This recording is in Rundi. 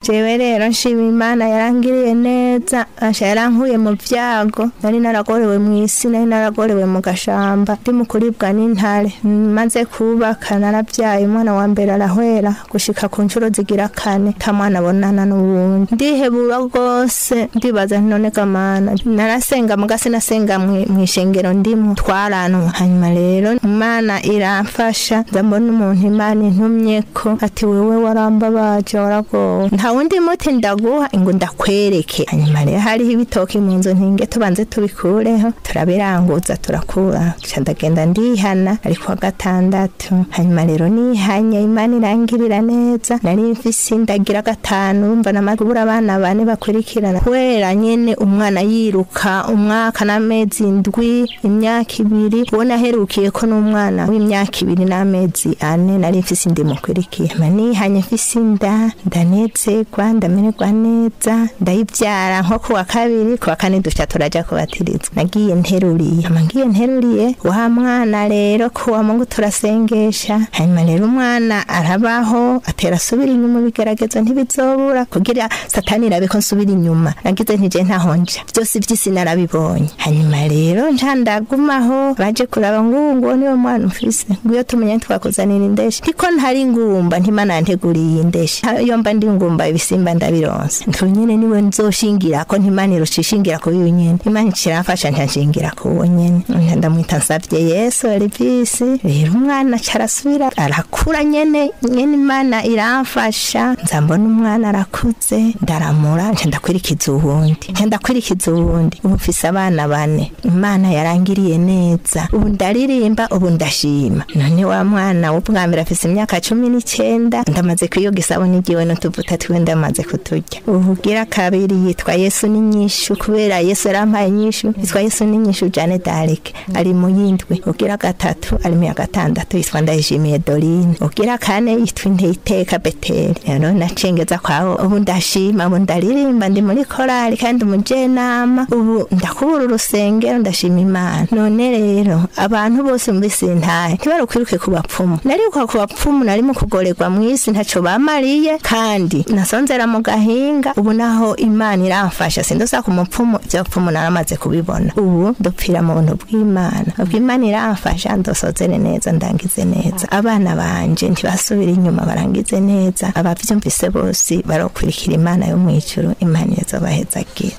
Jewe rero nshima Imana yarangiriye neza, asha yarankuye mu vyago, nari naragorewe mw'isi, nari naragorewe mu gashamba, ndi mu kuribwa n'intare. Maze kubaka naravyaye umwana wa mbere arahwera gushika ku nshuro zigira kane, nta mwana abonana n'uwundi. Ndihebura rwose, ndibaza nti none ga Mana, narasenga muga sinasenga mw'ishengero ndimwo, twaranwa. Hanyuma rero Imana iramfasha, nza mbona umuntu Imana intumyeko, ati wewe warambabaje waragowe, nta wundi muti ndaguha ngo ndakwereke. Hanyuma rero hariho ibitoki mu nzu ntinge tubanze tubikureho, turabiranguza turakura, nca ndagenda ndihana ari kuwa gatandatu. Hanyuma rero nihanye Imana irangirira neza, nari mfise indagira gatanu, urumva namaze kubura abana bane bakurikirana, kubera nyene umwana yiruka umwaka n'amezi 7, imyaka 2, uwo naherukiyeko n'umwana w'imyaka 2 n'amezi 4, nari mfise indi mukurikira. Nihanye mfise inda, ndanezerwa, ndamererwa neza, ndayivyara nko kuwa kabiri, kuwa kane duca turaja kubatirizwa. Nagiye nteruriye, hama ngiye nteruriye wa mwana rero kuwa Mungu turasengesha. Hanyuma rero umwana arabaho, atera asubira inyuma, ibigeragezo ntibizobura kugira satani irabe ko nsubira inyuma. Nagize nti je ntaho nja, vyose vy'isi narabibonye. Hanyuma rero nca ndagumaho, baje kuraba ngo nguwo niwe mwana mfise, nguyo tumenye twakuzanira indeshi, ndiko ntari ngumba, ntimana yanteguriye indeshi, iyo mba ndi ngumba ibisimba ndabironse, ntu nyene niwe nzoshingira ko ntimana irushishingira ku uyu nyene. Imana iramfasha ntashingira ku uwo nyene, ndamwita nsavye Yesu Elvis. Rero umwana carasubira arakura nyene nyene, Imana iramfasha, nza mbona umwana arakuze, ndaramura, nca ndakwirikiza uwundi, nca ndakwirikiza uwundi. Ubu mfise abana bane, Imana yarangiriye neza, ubu ndaririmba, ubu ndashima. None wa mwana w'ubwambere afise imyaka 19, ndamaze kwiyoga isabuni ryiwe n'utuvuta twiwe ndamaze kuturya. Ubugira kabiri yitwa Yesu n'inyishu, kubera Yesu yarampaye inyishu, yitwa Yesu n'inyishu Jane d'Arc, ari mu yindwi. Ugira gatatu ari mu ya gatandatu yitwa Ndayishimiye Dorine. Ugira kane yitwa Inteyiteka Beteli. Rero nacengeza kwabo, ubu ndashima, ubu ndaririmba, ndi muri korali kandi umujenama, ubu ndakubura urusengero, ndashima Imana. None rero abantu bose mbese ntahe ntibarukwiruke ku bapfumu, nariruka ku bapfumu, nari mu kugorerwa mw'isi ntaco bamariye, kandi nasonzera mu gahinga. Ubu naho Imana iramfasha, sindosa ku mupfumu, ivyo bapfumu naramaze kubibona, ubu ndopfira mu buntu bw'Imana. Ubwo Imana iramfasha, ndosozere neza, ndangize neza, abana banje ntibasubira inyuma, barangize neza. Abavyumvise bose barokwirikira Imana yo mw'ijuru, Imana izobahezagira.